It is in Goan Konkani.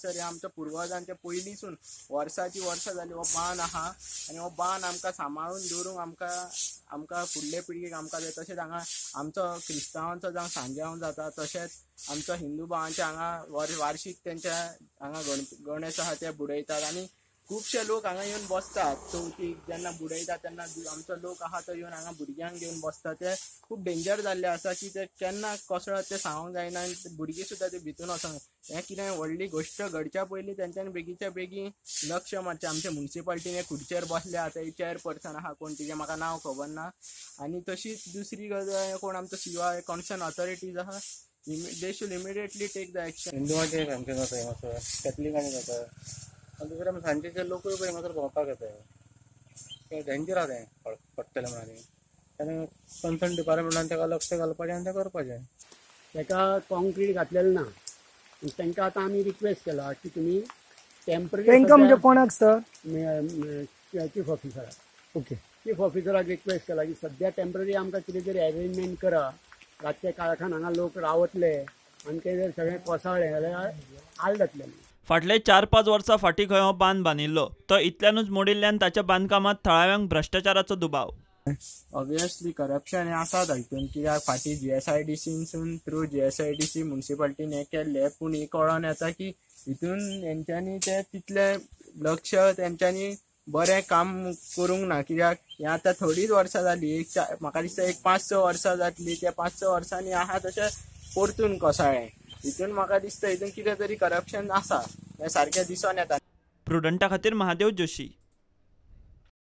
हांगासर हे आमच्या पुर्वजांच्या पयलींसून वर्साची वर्सां जाली हो बांद आहा आनी हो बांद आमकां सांबाळून दवरूंक आमकां आमकां फुडले पिळगेक आमकां जाय. तशेंच हांगा आमचो क्रिस्तांवांचो जावं सांज्यांव जाता, तशेंच आमचो हिंदू भावांचे हांगा वार्षीक तेंच्या हांगा गणेश आहा ते बुडयतात आनी खुबशे लोक हांगा येवन बसतात. चवथीक जेन्ना बुडयतात तेन्ना आमचो लोक आहा तो येवन हांगा भुरग्यांक घेवन बसता. ते खूब डेंजर जाल्ले आसा की ते केन्ना कोसळत ते सांगूंक जायना आनी भुरगीं सुद्दां ते भितून वचोंक. हें कितें व्हडली गोश्ट घडच्या पयलीं तेंच्यांनी बेगीच्या बेगीन लक्ष मारचें. आमच्या मुन्सिपाल्टीन हे खुर्चेर बसले आतां चेअरपर्सन आहा कोण, तिजें म्हाका नांव खबर ना. आनी तशीच दुसरी गजाल कोण आमचो सिवा कॉन्सर्न ऑथॉरिटीज आहा, they should immediately take the action. हिंदुवांचें function जाता हांगासर, कॅथलिकांचें जाता आनी दुसरें सांजेचे लोकूय पळय हांगासर भोंवपाक येता. तें डेंजर आहा तें पडटलें म्हणून आनी तेन्ना कन्सर्न डिपार्टमेंटान ताका लक्ष घालपाचें आनी तें करपाचें. ताका कॉन्क्रीट घातलेलें ना, तांकां आतां आमी रिक्वेस्ट केला की तुमी टेम्पररी. तांकां म्हणजे कोणाक सर? चीफ ऑफिसराक. ओके, चीफ ऑफिसराक रिक्वेस्ट केला की सद्या टेम्पररी आमकां कितें तरी अरेंजमेंट करा. रातच्या काळखान हांगा लोक रावतले आनी ते जर सगळें कोसळ्ळें जाल्यार हाल जातले. फाटले 4-5 वर्सां फाटीं खंय हो बांद बांदिल्लो, तो इतल्यानूच मोडिल्ल्यान ताच्या बांदकामांत थळाव्यांक भ्रश्टाचाराचो दुबाव. ऑब्वियसली करप्शन हें आसा हितून, कित्याक फाटीं GSIDCनसून थ्रू GSIDC मुन्सिपाल्टीन हें केल्लें, पूण हें कळोन येता की हितून हेंच्यांनी ते तितलें लक्ष तेंच्यांनी बरें काम करूंक ना. कित्याक हें आतां थोडीच वर्सां जालीं, एक म्हाका दिसता एक 5-6 वर्सां जातलीं. त्या 5-6 वर्सांनी आहा तशें परतून कोसळ्ळें. हितून म्हाका दिसता हितून कितें तरी करप्शन आसा हें सारकें दिसून येता. प्रुडंटा खातीर महादेव जोशी.